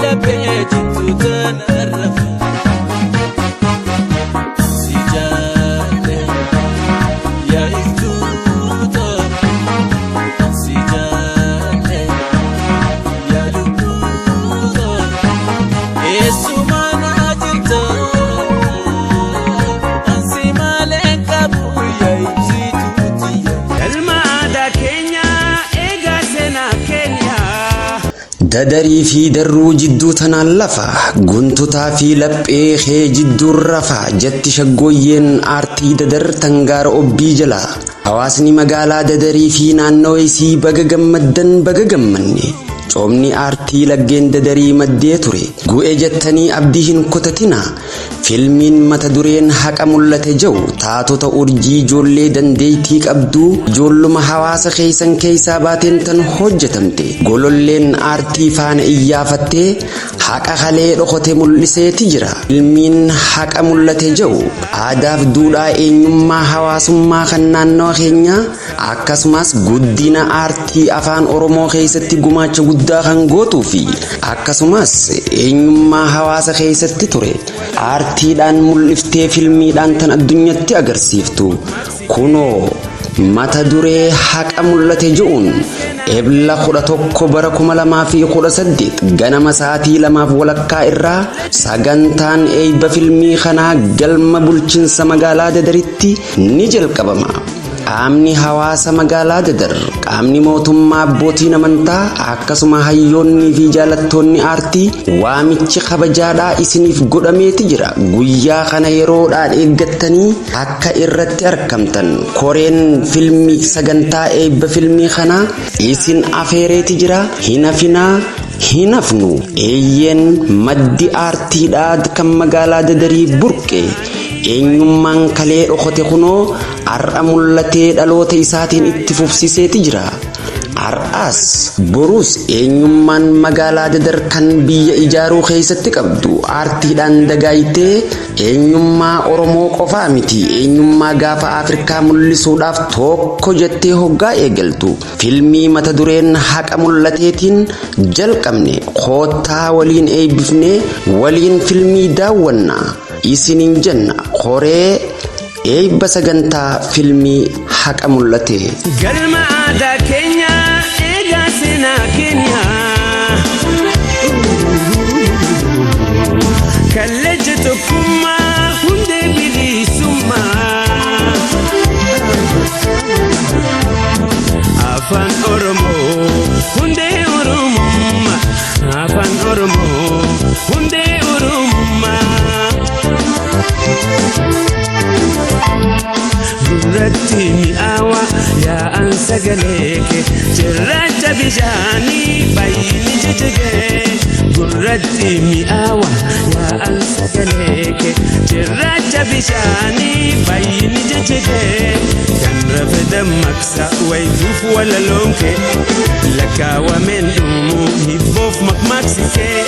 Laphee jittuu tana rafa. Si jaalle yaa iftuuta, si jaalle yaa lubbuuta, eessumaa naa jirta, ansi malee qabu yaa ibsituuti. Galma aadaa keenyaa eegaa seenaa keenyaa. Dadarii fi darruu jidduu tanaan lafa, guntutaa fi laphee kee jidduun rafa jetti shaggooyyeen aartii Dadar tangaara obbii jala. Hawaasni magaalaa Dadarii fi naannawa isii baga gammaddan, baga gammanne. Coomni aartii laggeen Dadarii maddee ture. Gu'e jettanii abdii hin kutatina. Filmiin mata dureen Haqa Mul'ate jedhu taatota urjii ijoollee dandeettii qabduu ijoolluma hawaasa keessan keessaa baateen tan hojjetamte. Gololleen aartii faana iyyaafattee haqa kalee dhokote mul'iseeti jira. Filmiin Haqa Mul'ate jedhu aadaaf duudhaa eenyummaa hawaasummaa kan naannawa keenyaa, akkasumas guddina aartii afaan Oromoo keessatti gumaacha guddaa kan gootuu fi akkasumas eenyummaa hawaasa keessatti ture aartiidhaan mul'iftee filmiidhaan tan addunyatti agarsiiftu kunoo mata duree Haqa Mul'ate jedhuun Ebla 11 bara 2018 ganama sa'aatii 2:30 irraa sagantaan eebba filmii kanaa galma bulchiinsa magaalaa Dadaritti ni jalqabama. Qaamni hawaasa magaalaa Dadar, qaamni mootummaa, abbootiin amantaa, akkasuma hayyoonnii fi jaalattoonni aartii waamichi kabajaadhaa isiniif godhameeti jira. Guyyaa kana yeroodhaan eeggattanii akka irratti argamtan koreen filmii sagantaa eebba filmii kanaa isin afeereeti jira. Hin hafinaa, hin hafnu. Eeyyeen, maddi aartiidhaa kan magaalaa Dadarii burqe, eenyummaan kalee dhokote kunoo har'a mul'atee dhaloota isaatiin itti fufsiiseeti jira. Har'aas borus eenyummaan magaalaa Dadar kan biyya ijaaruu keessatti qabdu aartiidhaan dagaayitee eenyummaa Oromoo qofaa miti, eenyummaa gaafa Afrikaa mul'isuudhaaf tokko jettee hoggaa eegaltu filmii mata dureen Haqa Mul'ateetiin jalqabne. Koottaa waliin eebbifnee waliin filmii daawwanna isiniin jenna, koree eebba sagantaa filmii Haqa Mul'ate. Galma aadaa keenyaa eegaa seenaa keenyaa. Kallacha tokkummaa hundee bilisummaa. Afaan Oromoo hundee Oromummaa. Afaan Oromoo hundee Oromummaa. Gurratti mi'aawa yaa'an sagalee kee, cirracha bishaanii baay'inni jijjigee. Gurratti mi'aawa yaa'an sagalee kee, cirracha bishaanii baay'inni jijjigee. Kan rafe dammaqsa wayituuf walaloon kee, lakkaawameen dhumuu hibboof maqmaqsi kee.